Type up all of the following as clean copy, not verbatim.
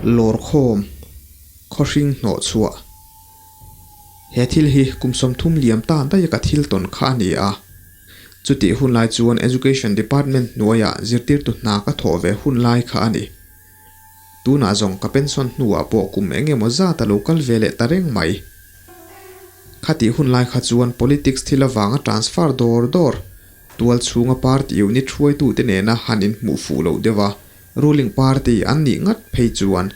Lawrkhawm, Khawhring hnawh chhuah. He thil hi kum 30 liam ta daih ka thil tawn kha a ni a. Chutih hun lai chuan Education Department hnuaiah zirtirtu hna ka thawh ve hun lai kha a ni. Tunah zawng ka pension hnuah pawh kum eng emaw zat a lo kal ve leh ta reng mai. Khatih hun lai kha chuan politics thil avanga transfer dawr dawr, tual chhunga party unit hruaitute nena han inhmuh fuh loh deuh a, ruling party an nih ngat phei chuan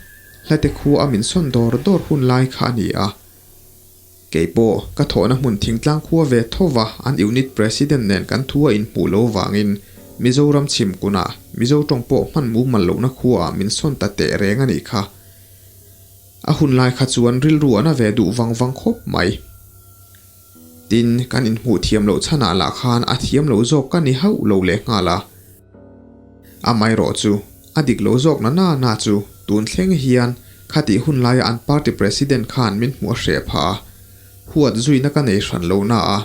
hlate khua a min sawn dawr dawr hun lai kha a ni a. Kei pawh ka thawhna hmun thingtlang khua ve thova an unit president nen kan thu a inhmuh lo vangin Mizoram chhim kunah Mizo tawng pawh hman mumal lohna khuaah min sawn ta teh reng a nih kha. A hun lai kha chuan rilru a na ve duh vang vang khawp mai. Tin, kan inhmuh thiam loh chhanah lah khan a thiam lo zawk ka ni hauh lo leh nghal a. Amaherawh chu, a dik lo zawk na na na chu tun thleng hian khatih hun laia an party president khan min hmuh a hreh phah a, huat zuina ka nei hran lo na a,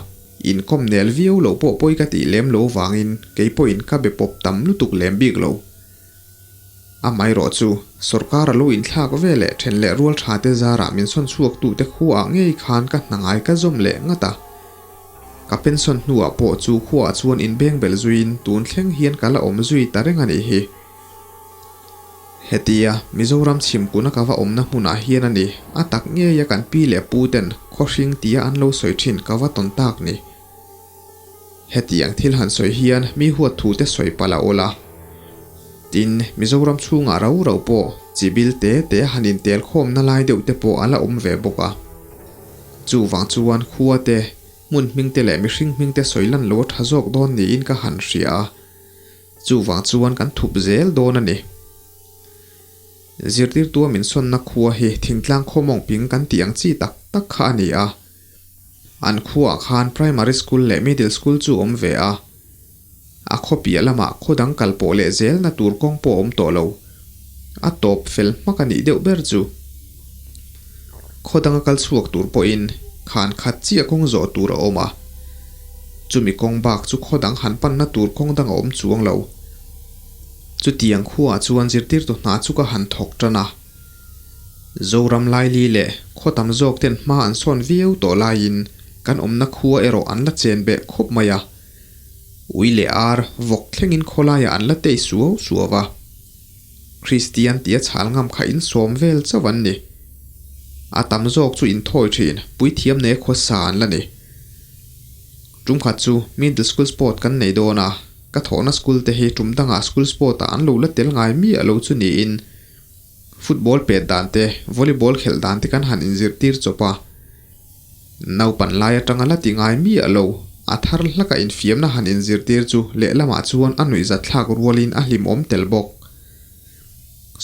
inkawm nel viau loh pawh pawi ka tih lem lo vangin kei pawhin ka be pawp tam lutuk lem bik lo. Amaherawh chu, sorkar a lo inthlak ve leh then leh rual tha te zarah min sawn chhuak tute khuaah ngei khan ka hna ngai ka zawm leh ngat a. Ka pension hnuah pawh chu khuaah chuan inbeng belh zuiin tun thleng hian ka la awm zui ta reng a nih hi. Hetia Mizoram chhimkuna ka va awmna hmunah hian a ni, a tak ngeia kan pi leh pu ten khawhring tia an lo sawi thin ka va tawn tak ni. Hetiang thil han sawi hian mi huat thu te sawi palh a awl a. Tin, Mizoram chhungah rau rau pawh chi bil te te han intel khawmna lai deuh te pawh a la awm ve bawk a. Chuvang chuan khua te, hmun hming te leh mihring hming te sawi lan lo a tha zawk dawn niin ka han hria a. Chuvang chuan kan thup zel dawn a ni. Zirtirtua min sawnna khua hi thingtlang khawmawng ping kan tih ang chi tak tak kha a ni a. An khuaah khan primary school leh middle school chu awm ve a. A khaw piah lamah khaw dang kal pawh leh zelna tur kawng pawh a awm tawh lo. A tawp fel hmak a nih deuh ber chu. Khaw danga kal chhuak tur pawhin khan khat chiah kawng zawh tur a awm a. Chumi kawng bak chu khaw dang han panna tur kawng dang a awm chuang lo. Chutiang khuaah chuan zirtirtu hna chu ka han thawk tan a. Zoram Laili leh khaw tam zawk ten hma an sawn viau tawh laiin kan awmna khua erawh an la chen beh khawp mai a. Ui leh ar vawk thlengin khawlaiah an la tei suau suau a. Kristian tia chhal ngam kha insawm vel chauh an ni. A tam zawk chu inthawi thin, puithiam nei khawsa an la ni. Tum khat chu middle school sport kan nei dawn a, ka thawhna school te hi tum dangah school sport ah an lo la tel ngai miah lo chu niin football pet dan te, volleyball khelh dan te kan han inzirtir chawp a. Naupan lai atanga la ti ngai miah lo, a thar hlaka infiamna han inzirtir chu lehlamah chuan a nuihzat thlak rualin a hlimawm tel bawk.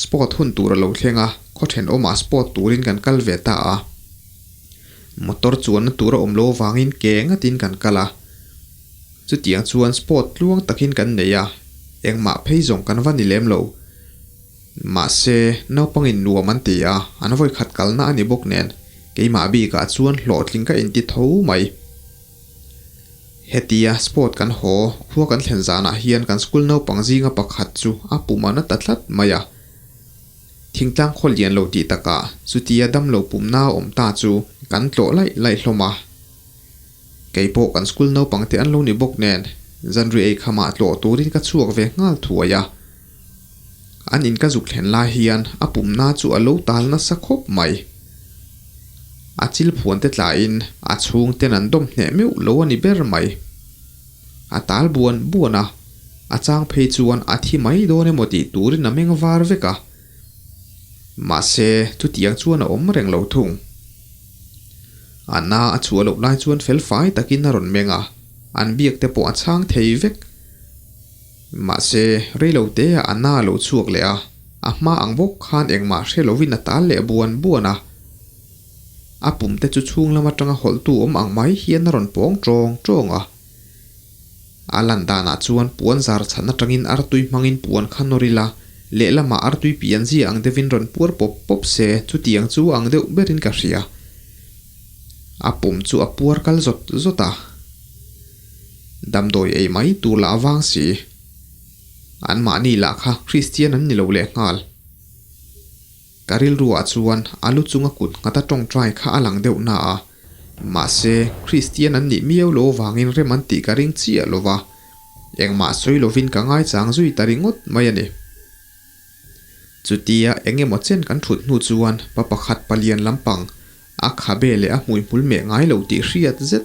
Sport hun tur a lo thleng a, khaw thenawmah sport turin kan kal ve ta a. Motor chuanna tur a awm lo avangin ke ngatin kan kal a. Chutiang chuan sport tluang takin kan nei a, engmah phei zawng kan va ni lem lo. Mahse, naupangin nuam an ti a, an vawikhat kalna a ni bawk nen, keimah bikah chuan hlawhtling ka inti tho mai. Hetia sport kan haw, khua kan thlen zanah hian kan school naupang zinga pakhat chu a pum a na ta tlat mai a. Thingtlang khaw lian lo tih takah chutia damlo pumna a awm ta chu kan tlawh laih laih hlawm a. Kei pawh kan school naupang te an lo ni bawk nen, zanri ei khamah tlawh turin ka chhuak ve nghal thuai a. An in ka zuk thlen lai hian a pumna chu a lo tal nasa khawp mai. A chil phuan te tlain a chhung ten an dawm hneh meuh lo a ni ber mai. A tal buan buan a, a chang phei chuan a thi mai dawn emaw tih turin a meng var vek a. Mahse, chutiang chuan a awm reng lo thung. A na a chhuah loh lai chuan fel fai takin a rawn meng a, an biak te pawh a chhang thei vek. Mahse, reilote ah a na a lo chhuak leh a, a hma ang bawk khan engmah hre lovin a tal leh buan buan a. A pum te chu chhung lam atanga hawlhtu awm ang mai hian a rawn pawng tawng tawng a. A lan danah chuan puan zar chhan atangin artui hmangin puan kha nawr ila, lehlamah artui pian zia ang deuhin rawn puar pawp pawp se chutiang chu ang deuh berin ka hria. A pum chu a puar kal zawt zawt a. Damdawi ei mai tur lah vang si. Anmahni lah kha Kristian an ni lo leh nghal. Ka rilruah chuan a lu chunga kut nghata tawngtai kha a lang deuh na a, mahse Kristian an nih miau lo vangin rem an tih ka ring chiah lo va, engmah sawi lovin ka ngaichang zui ta ringawt mai a ni. Chutia eng emaw chen kan thut hnu chuan pa pakhat palian lampang a khabe leh a hmuihmul meh ngai lo tih hriat zet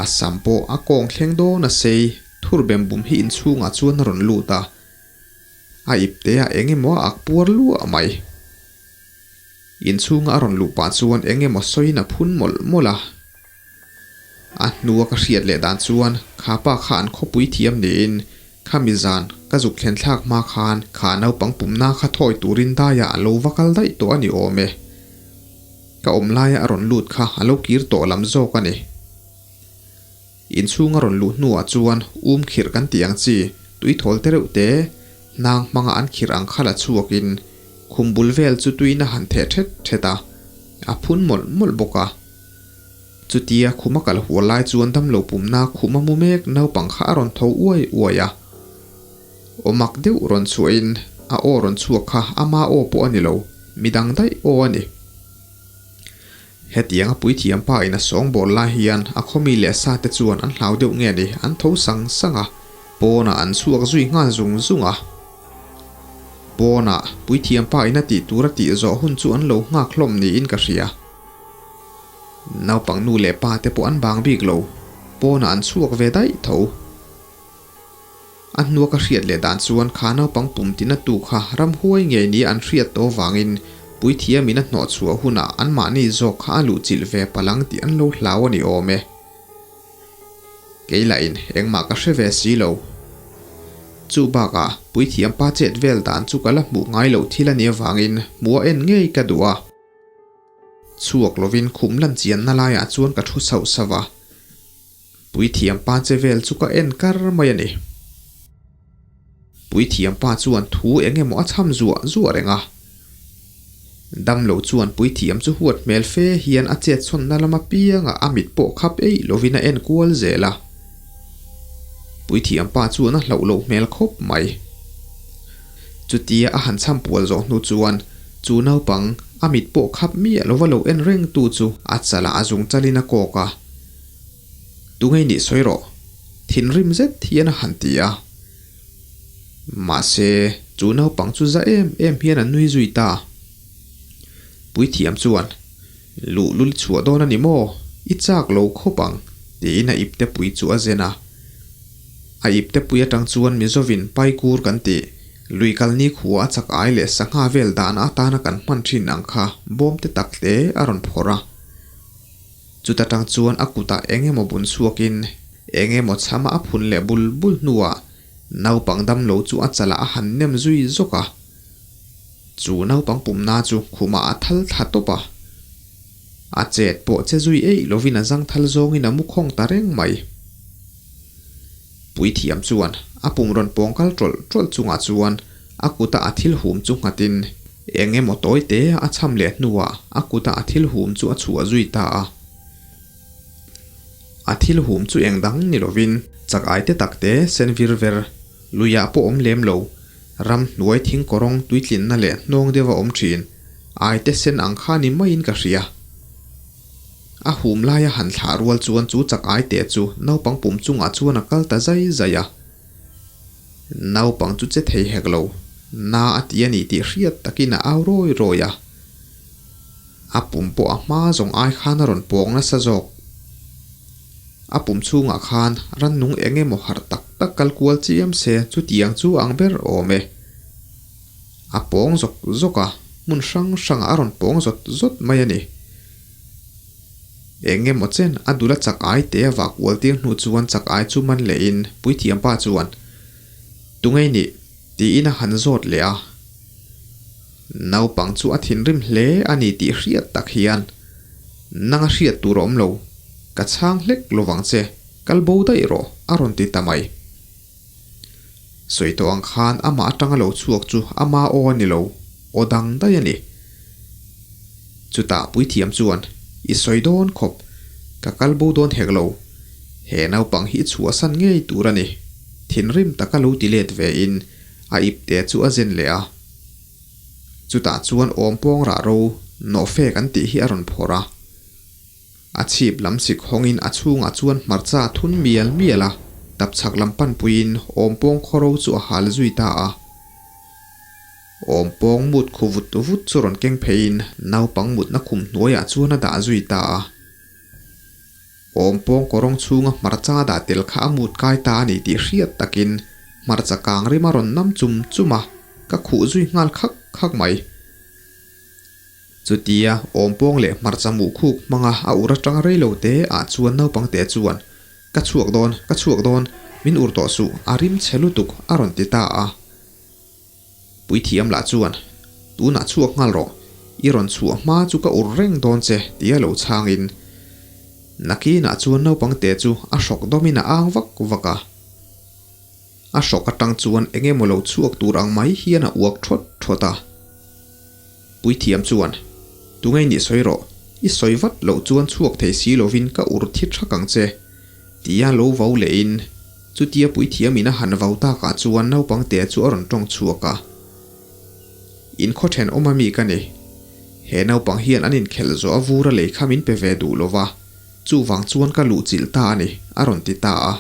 a sam pawh a kawng thleng dawn a sei thur bem bum hi inchhungah chuan a rawn lut a. A ipte a eng emaw a ak puar luah mai. Inchhunga a rawn luh pah chuan eng emaw sawiin a phun mawlh mawlh a. A hnua ka hriat leh dan chuan kha pa kha an khawpui thiam niin khami zan ka zuk thlen thlak hma khan kha naupang pumna kha thawi turin daiah a lo va kal daih tawh a ni awm e. Ka awm laia a rawn lut kha a lo kir tawh lam zawk a ni. Inchhung a rawn luh hnuah chuan um khirh kan tih ang chi, tui thawl te reuh te, hnang hmanga an khirh ang kha la chhuakin khum bul vel chu tuiin a han theh thet thet a, a phun mawlh mawlh bawk a. Chutia khum a kal hual lai chuan damlo pumna khum a mu mek naupang kha a rawn tho uai uai a. Aw mak deuh rawn chhuahin a aw rawn chhuak kha ama aw pawh a ni lo, midang daih aw a ni. Hetiang a puithiam pa in a sawngbawl lai hian a khawmi leh sa te chuan an hlau deuh nge ni, an tho sang sang a, pawnah an chhuak zui nghal zung zung a. Pawnah puithiam pa in a tih tur a tih zawh hun chu an lo nghak hlawm niin ka hria. Naupang nu leh pa te pawh an bang bik lo, pawnah an chhuak ve daih tho. A hnua ka hriat leh dan chuan kha naupang pum tina tu kha ramhuai ngei nia an hriat tawh vangin puithiamin a hnawh chhuah hunah anmahni zawk kha a luhchilh ve palang tih an lo hlau a ni awm e. Kei lahin engmah ka hre ve si lo. Chu bakah puithiam pa chet vel dan chu ka la hmuh ngai loh thil a nih avangin hmuh a en ngei ka duh a. Chhuak lovin khum lan chianna laiah chuan ka thu sauh sauh a. Puithiam pa che vel chu ka en kar mai a ni. Puithiam pa chuan thu eng emaw a chham zuah zuah reng a. Damlo chuan puithiam chu huat hmel fe hian a chet chhawnna lam apiangah a mit pawh khap eih lovin a en kual zel a. Puithiam pa chuan a hlauh loh hmel khawp mai. Chutia a han chham pual zawh hnu chuan chu naupang a mit pawh khap miah lova lo en reng tu chu a chalah a zung chalin a kawk a. Tunge nih sawi rawh, thinrim zet hian a han ti a. Mahse, chu naupang chu za em em hian a nui zui ta. Puithiam chuan, Luhlul chhuah dawn a ni maw? I chak lo khawp ang, tiin a ipte pui chu a zen a. A ipte pui atang chuan Mizovin Paikur kan tih, lui kalni khua a chak ai leh sangha vel dahna atana kan hman thin ang kha bawm te tak hle a rawn phawrh a. Chuta tang chuan a kutah eng emaw bun chhuakin eng emaw chhama a phun leh bul bul hnuah naupang damlo chu a chalah a han nem zui zawk a. Chu naupang pumna chu khumah a thal thla tawp a. A chet pawh che zui eih lovin a zang thal zawngin a mu khawng ta reng mai. Puithiam chuan a pum rawn pawng kal tawlh tawlh chungah chuan a kuta a thil hum chu nghatin Eng emaw tawi te a chham leh hnuah a kuta a thil hum chu a chhuah zui ta a. A thil hum chu eng dang ni lovin chak ai te tak te sen vir ver, luiah pawh awm lem lo, ram hnuai thing kawrawng tuitlinna leh hnawng deuh a awm thin, ai te sen ang kha ni maiin ka hria. A hum laia han thlah rual chuan chu chak ai te chu naupang pum chungah chuan a kal ta zai zai a. Naupang chu che thei hek lo, na a ti a ni tih hriat takin a au rawi rawi a. A pum pawh a hma zawng ai khan a rawn pawng nasa zawk. A pum chhungah khan rannung eng emaw harh tak tak kal kual chiam se chutiang chu ang ber awm e. A pawng zawk zawk a, hmun hrang hrangah a rawn pawng zawt zawt mai a ni. Eng emaw chen a dul a chak ai te a vah kual tir hnu chuan chak ai chu man leh in puithiam pa chuan, Tungei nih? tiin a han zawt leh a. Naupang chu a thinrim hle a ni tih hriat tak hian, Nang a hriat tur a awm lo, ka chhang hlek lovang che, kal bo daih rawh, a rawn ti ta mai. Sawi tawh ang khan amah atanga lo chhuak chu ama aw a ni lo, aw dang daih a ni. Chutah puithiam chuan, I sawi dawn khawp, ka kal bo dawn hek lo. He naupang hi chhuahsan ngei tur a ni. Thinrim taka lo ti let ve in a ipte chu a zen leh a. Chutah chuan awmpawng rah ro, nawhfek an tih hi a rawn phawrh a. A chhip lam sik hawngin a chhungah chuan hmarcha a thun mial mial a, tapchhak lam panpuiin awmpawng khawro chu a hal zui ta a. Awmpawng mut khu vut vut chu rawn keng pheiin naupang mutna khum hnuaiah chuan a dah zui ta a. Awmpawng kawrawng chhunga hmarcha dah tel kha a mut kai ta a ni tih hriat takin hmarcha kang rim a rawn nam chum chum a, ka khuh zui nghal khak khak mai. Chutia awmpawng leh hmarcha muh khuk hmanga a ur atang rei lo te ah chuan naupang te chuan, Ka chhuak dawn, ka chhuak dawn, min ur tawh suh, a rim chhe lutuk, a rawn ti ta a. Puithiam lah chuan, Tunah chhuak nghal rawh, i rawn chhuah hma chu ka ur reng dawn che, tia lo chhangin nakinah chuan naupang te chu a hrawk dawmin a ang vak vak a. A hrawk atang chuan eng emaw lo chhuak tur ang mai hian a uak thawt thawt a. Puithiam chuan, Tunge nih sawi rawh, i sawi vat loh chuan chhuak thei si lovin ka ur thi thak ang che, tia lo vau lehin chutia puithiamin a han vau takah chuan naupang te chu a rawn tawng chhuak a. In khaw thenawm a mi ka ni. He naupang hian an inkhelh zawh a vur a lei kha min pe ve duh lova, chuvang chuan ka luhchilh ta a ni, a rawn ti ta a.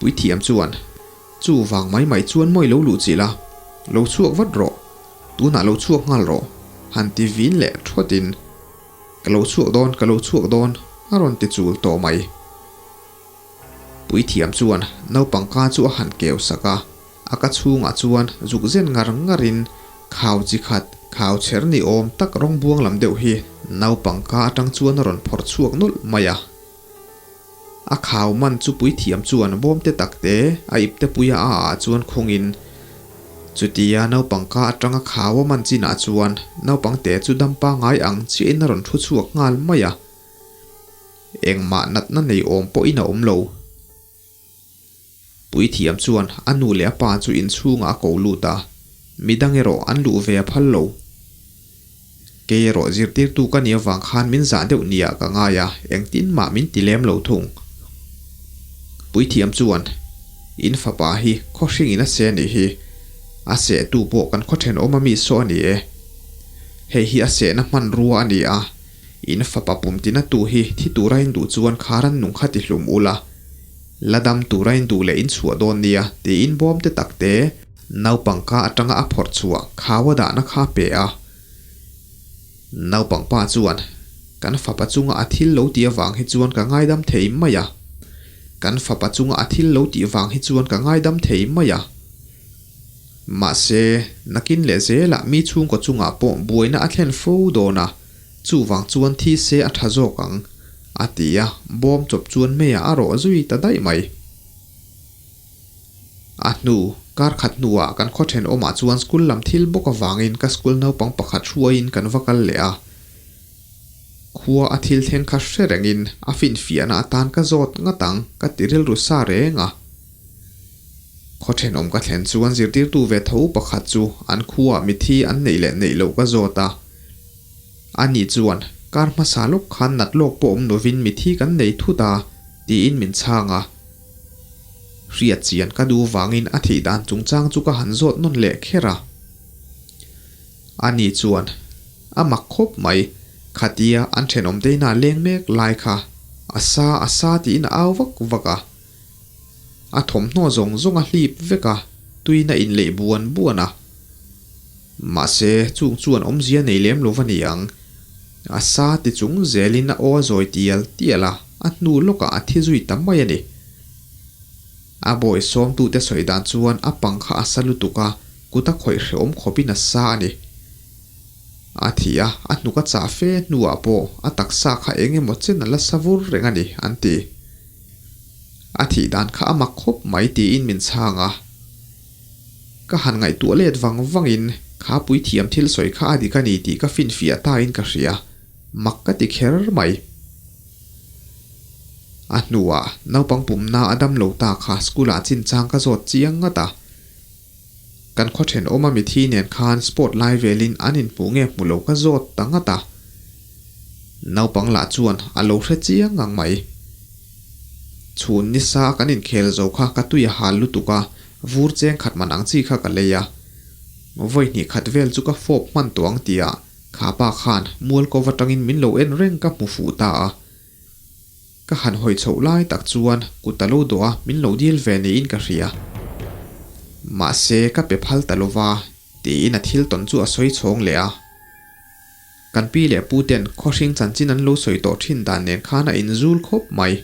Puithiam chuan, Chu vang mai mai chuan mawi lo luh chilh a, lo chhuak vat rawh, tunah lo chhuak nghal rawh, han ti vin leh thawtin, Ka lo chhuak dawn, ka lo chhuak dawn, a rawn ti chul tawh mai. Puithiam chuan naupang ka chu a han keu sak a, a ka chhungah chuan zuk zen ngar ngarin khau chi khat, khau chher ni awm tak rawng buang lam deuh hi naupang ka atang chuan a rawn phawrh chhuak nawlh mai a. A khau man chu puithiam chuan bawm te tak te a ip te puia a ah chuan khungin chutia naupang ka atanga khau a man chinah chuan naupang te chu dam pangai ang chiahin a rawn thu chhuak nghal mai a. Engmah natna nei awm pawhin a awm lo. Puithiam chuan a nu leh a pa chu inchhungah a ko lut a, midang erawh an luh ve a phal lo. Kei erawh zirtirtu ka nih avang khan min zah deuh niah ka ngai a, engtin mah min ti lem lo thung. Puithiam chuan, In fapa hi khaw hringin a seh anih hi, a sehtu pawh kan khaw thenawm ami saw a ni e. Hei hi a sehna hmanrua a ni a, in fapa pumtina tu hi thi tura in duh chuan kharan nung kha ti hlum ula, La dam tura in duh leh in chhuah dawn nia tiin bawm te tak te naupang ka atanga a phawrh chhuah khau a dahna kha a pe a. Naupang pa chuan, Kan fapa chunga a thil lo tih avang hi chuan ka ngaidam thei mai a. Kan fapa chunga a thil lo tih vang hi chuan ka ngaidam thei mai a. Mahse, nakin leh zelah mi chhungkaw chungah pawh buaina a thlen fo dawn a, chuvang chuan thi se a tha zawk ang. A ti a, bawm chawp chuan meiah a rawh zui ta daih mai. A hnu, kar khat hnuah kan khaw thenawmah chuan school lam thil bawk avangin ka school naupang pakhat hruaiin kan va kal leh a. Khua a thil thleng kha hre rengin a finfiahna atan ka zawt ngat ang ka ti rilru sa reng a. Khaw thenawm ka thlen chuan zirtirtu ve tho pakhat chu an khuaah mithi an neih leh neih loh ka zawt a. Ani chuan, Kar hmasa lawk khan nat lawk pawh awm lovin mithi kan nei thut a, tiin min chhang a. Hriat chian ka duh vangin a thih dan chungchang chu ka han zawt nawn leh kher a. Ani chuan, A mak khawp mai, khatia an thenawmte ina leng mek lai kha a sa a sa tiin a au vak vak a. A thawmhnaw zawng zawng a hlip vek a, tuin a inleih buan buan a. Mahse, chung chuan awmzia nei lem lo va ni ang. A sa ti chung zelin a aw a zawi tial tial a, a hnu lawkah a thi zui ta mai a ni. A bawi sawmtute sawi dan chuan a pang kha a sa lutuk a, kut a khawih hrehawm khawpin a sa a ni. A thi a, a hnuk a chah fe hnuah pawh a taksa kha eng emaw chen a la sa vur reng a ni, an ti. A thih dan kha a mak khawp mai tiin min chhang a. Ka han ngaihtuah let vang vangin kha puithiam thil sawi kha a dik a ni tih ka finfiah ta in ka hria, mak ka ti kher mai. A hnuah naupang pumna a dam lo ta kha school ah chinchang ka zawt chiang ngat a. Kan khaw thenawm a mithi nen khan sport lai velin an inhmuh nge hmu lo ka zawt ta ngat a. Naupang lah chuan a lo hre chiang ngang mai. Chhun nisa kan inkhel zo kha ka tui a hal lutuk a, vur cheng khat man ang chi kha ka lei a. Vawi hnih khat vel chu ka fawp hman tawh ang tihah kha pa khan mual ko va tangin min lo en reng ka hmu fuh ta a. Ka han hawi chhoh lai tak chuan kut a lo dawh a, min lo dil ve niin ka hria. Mahse ka pe phal ta lova tiin a thil tawn chu a sawi chhawng leh a. Kan pi leh pu ten khawhring chanchin an lo sawi tawh thin dan nen khan a inzul khawp mai.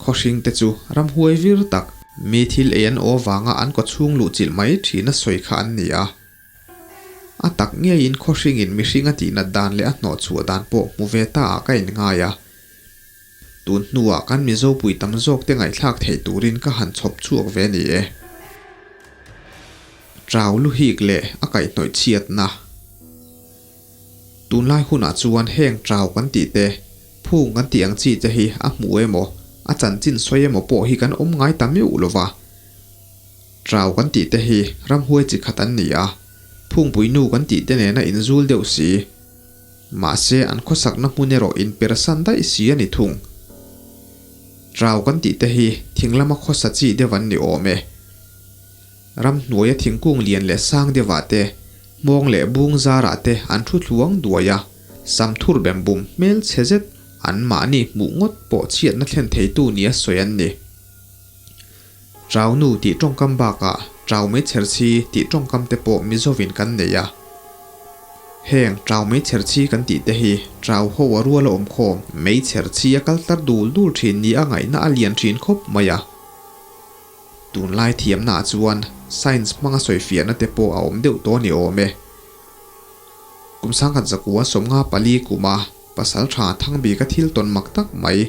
Khawhring te chu ramhuai vir tak, mi thil ei an aw vanga an kawchhung luh chilh mai thin a sawi kha an ni a. A tak ngeiin khawhringin mihring a tihnat dan leh a hnawhchhuah dan pawh hmu ve ta ah ka inngai a. Tun hnuah kan Mizo pui tam zawk te ngaihthlak theih turin ka han chhawp chhuak ve ni e. Trau lu hik leh a kaihhnawih chhiatna. Tunlai hunah chuan heng trau kan tih te, phung kan tih ang chi te hi a hmu emaw, a chanchin sawi emaw pawh hi kan awm ngai ta meuh lo va. Trau kan tih te hi ramhuai chi khat an ni a, phungpui nu kan tih te nena inzul deuh si. Mahse an khawsakna hmun erawh inpersan daih si a ni thung. Trau kan tih te hi thing lama khawsa chi deuh an ni awm e. Ramhnuaia thingkung lian leh sang deuhah te, hmawng leh bung zarah te an thu thluang duai a, sam thur bem bum hmel chhe zet an mahni hmuh ngawt pawh chhiatna thlen theitu nia sawi an ni. Trau nu tih tawngkam bakah Trau meichherchhi tih tawngkam te pawh Mizovin kan nei a. Heng Trau meichherchhi kan tih te hi Trau ho a rual a awm khawm meichherchhi a kal tlar dul dul thin nia ngaihna a lian thin khawp mai a. Tunlai thiamnaah chuan science hmanga sawifiahna te pawh a awm deuh tawh a ni awm e. Kum sangkhat zakua 54 kuma pasal tha Thangbika thil tawn mak tak mai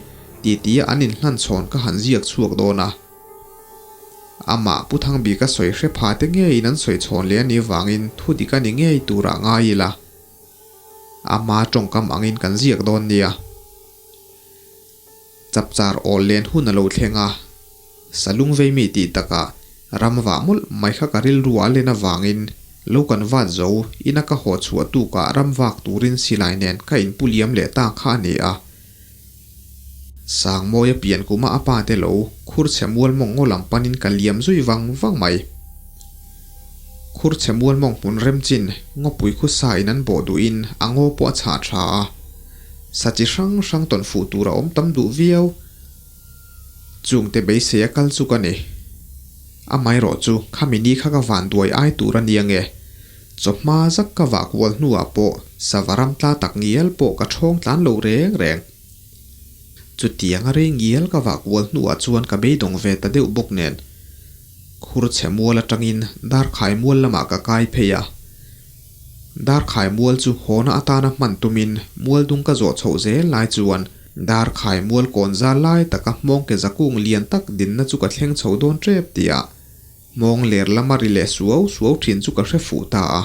titi a an inhlan chhawn ka han ziak chhuak dawn a. Amah Pu Thangbika sawi hre pha te ngeiin an sawi chhawn leh a nih vangin thu dik a ni ngei turah ngai ila. Ama tawngkam angin kan ziak dawn nia. Chapchar awl len hun a lo thleng a, Salung vei mi tih takah ram vah mawlh mai kha ka rilru a len avangin lo kan vat zo ina ka haw chhuah tukah ram vak turin silai nen ka inpu liam leh ta kha a ni a. Sangmawia pian kuma a pa te lo khur chhe mual mawng ngaw lam panin ka liam zui vang vang mai. Khur chhe mual mawng hmun rem chin ngawpui khu sa in an bawh duhin a ngaw pawh a chhah tha a. Sa chi hrang hrang tawn fuh tur a awm tam duh viau. Chungte beisei a kal chu ka ni. Amaherawh chu khami ni kha ka van duai ai tur a nia nge. Chawhma zak ka vah kual hnuah pawh sava ram tla tak ngial pawh ka thawng tlan lo reng reng. Chutiang a rei ngial ka vah kual hnuah chuan ka beidawng ve ta deuh bawk nen. Khur chhe mual atangin darkhai mual lamah ka kai phei a. Darkhai mual chu hawna atana hman tumin mual dung ka zawh chhoh zel lai chuan Darkhai mual kawn zal lai taka hmawng ke zakung lian tak dinna chu ka thleng chho dawn tep tih ah hmawng ler lama ri leh suau suau thin chu ka hre fuh ta a.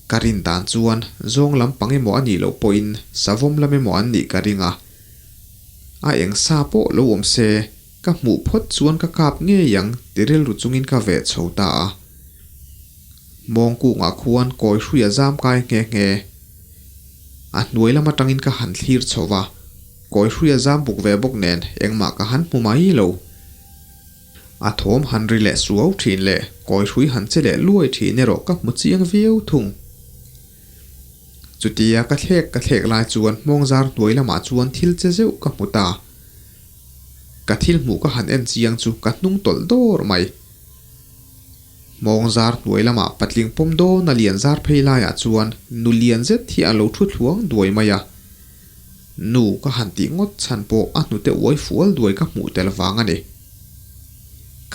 Ka rin dan chuan zawng lam pang emaw a nih loh pawhin savawm lam emaw an nih ka ring a. A eng sa pawh lo awm se ka hmuh phawt chuan ka kap ngei ang ti rilru chungin ka veh chho ta a. Hmawng kungah khuan kawi hruia zam kai nghe nghe. A hnuai lam atangin ka han thlir chho va, kawi hruia zam buk ve bawk nen engmah ka han hmu mai lo. A thawm han ri leh suau thin leh kawi hrui han che leh luai thin erawh ka hmu chiang viau thung. Chutia ka thlek ka thlek lai chuan hmawng zar hnuai lamah chuan thil che zeuh ka hmu ta. Ka thil hmuh ka han en chiang chu ka hnung tawlh dawr mai. Hmawng zar hnuai lamah patling pawm dawn a lian zar phei laiah chuan nu lian zet hi a lo thu thluang duai mai a. Nu ka han tih ngawt chhan pawh a hnute uai fual duai ka hmuh tel vang a ni.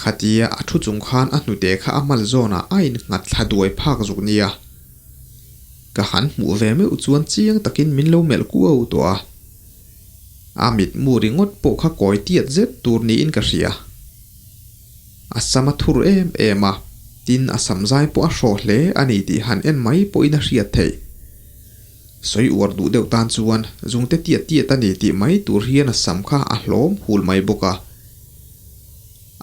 Khatia a thu chung khan a hnute kha a mal zawnah a innghat thla duai phak zuk nia. Ka han hmuh ve meuh chuan chiang takin min lo melh kuau tawh a. A mitmu ringawt pawh kha kawi tiat zet tur niin ka hria. A sam a thur em em a, tin a sam zai pawh a hraw hle a ni tih han en mai pawhin a hriat theih. Sawi uar duh deuh tan chuan zungte tiat tiat a ni tih mai tur hian a sam kha a hlawm hul mai bawk a.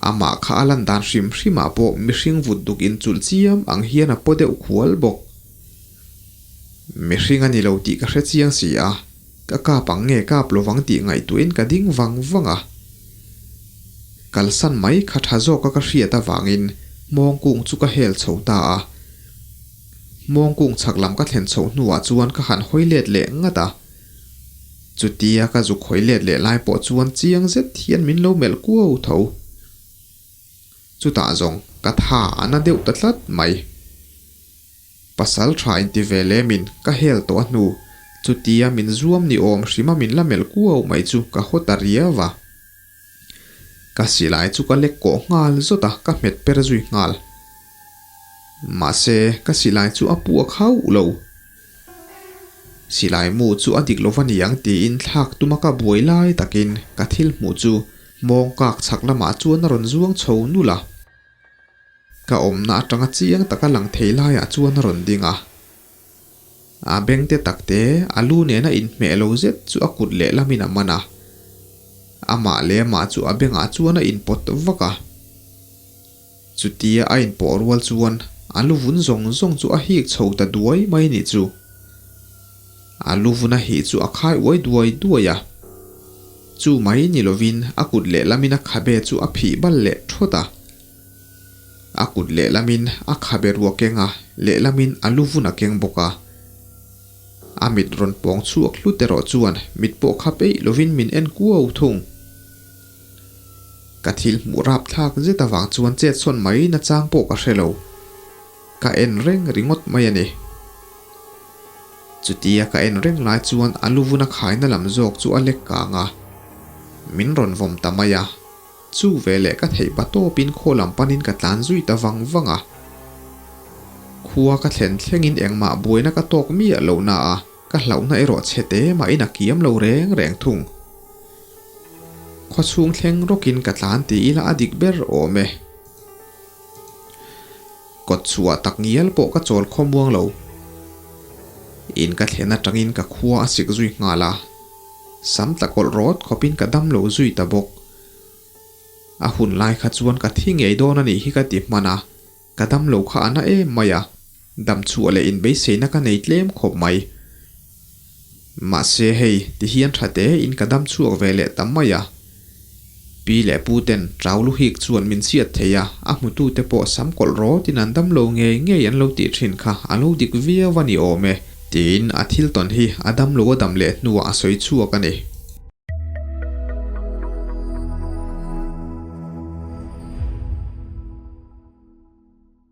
Amah kha a lan dan hrim hrimah pawh mihring vut duk inchulh chiam ang hian a paw deuh khual bawk. Mihring a ni lo tih ka hre chiang si a, ka kap ang nge kap lovang tih ngaihtuahin ka ding vang vang a. Kalsan mai kha tha zawka ka hriat avangin Hmawng kung chu ka hel chho ta a. Hmawng kung chhak lam ka thlen chhoh hnuah chuan ka han hawi let leh ngat a. Chutia ka zuk hawi let leh lai pawh chuan chiang zet hian min lo melh kuau tho. Chutah zawng ka tha a na deuh ta tlat mai. Pasal tha inti ve lemin ka hel tawh a hnu, chutia min zuam ni awm hrima min la melh kuau mai chu ka haw ta riau a. Ka silai chu ka lek kawh nghal zawt a, ka hmet per zui nghal. Mahse, ka silai chu a puak hauh lo. Silai mu chu a dik lova niang tiin thlak tuma ka buai lai takin ka thil hmuh chu mawng kak chhak lamah chuan a rawn zuang chho nulh a. Ka awmna atanga chiang taka lang thei laiah chuan a rawn ding a. A beng te tak te a lu nena inhmeh lo zet chu a kut lehlamin a man a. Amah leh amah chu a bengah chuan a inpawt vak a. Chutia a inpawh rual chuan a lu vun zawng zawng chu a hik chho ta duai mai nih chu. A lu vun a hih chu a khai uai duai duai a. Chu mai ni lovin a kut lehlamin a khabe chu a phih bal leh thawt a. A kut lehlamin a khabe ruah keng a, lehlamin a lu vun a keng bawk a. A mit rawn pawng chhuak hlut erawh chuan mit pawh kha peih lovin min en kuau thung. Ka thil hmuh rap thlak zet avang chuan chet sawn mai nachang pawh ka hre lo. Ka en reng ringawt mai a ni. Chutia ka en reng lai chuan a lu vun a khaina lam zawk chu a lek kang a, min rawn vawm ta mai a. Chu veleh ka theih pa tawpin khaw lam panin ka tlan zui ta vang vang a. Khua ka thlen thlengin engmah buaina ka tawk miah lo na a, ka hlauhna erawh chhe te mahin a kiam lo reng reng thung. Khaw chhung thleng rawkin ka tlan ti ila a dik ber awm e. Kawt chhuah tak ngial pawh ka chawl khawmuang lo. In ka thlen atangin ka khua a sik zui nghal a. Sam tla kawlh rawt khawpin ka dam lo zui ta bawk. A hun lai kha chuan ka thi ngei dawn a nih hi ka ti hman a, ka dam lo kha a na em mai a, dam chhuah leh inbeiseina ka nei tlem khawp mai. Mahse hei, ti hian tha te in ka dam chhuak ve leh ta mai a. Pi leh pu ten Trau lu hik chuan min chhiat thei a, a hmutu te pawh sam kawlh rawt in an dam lo ngei ngei an lo tih thin kha a lo dik viau a ni awm e, tiin a thil tawn hi a dam lo a dam leh hnuah a sawi chhuak a ni.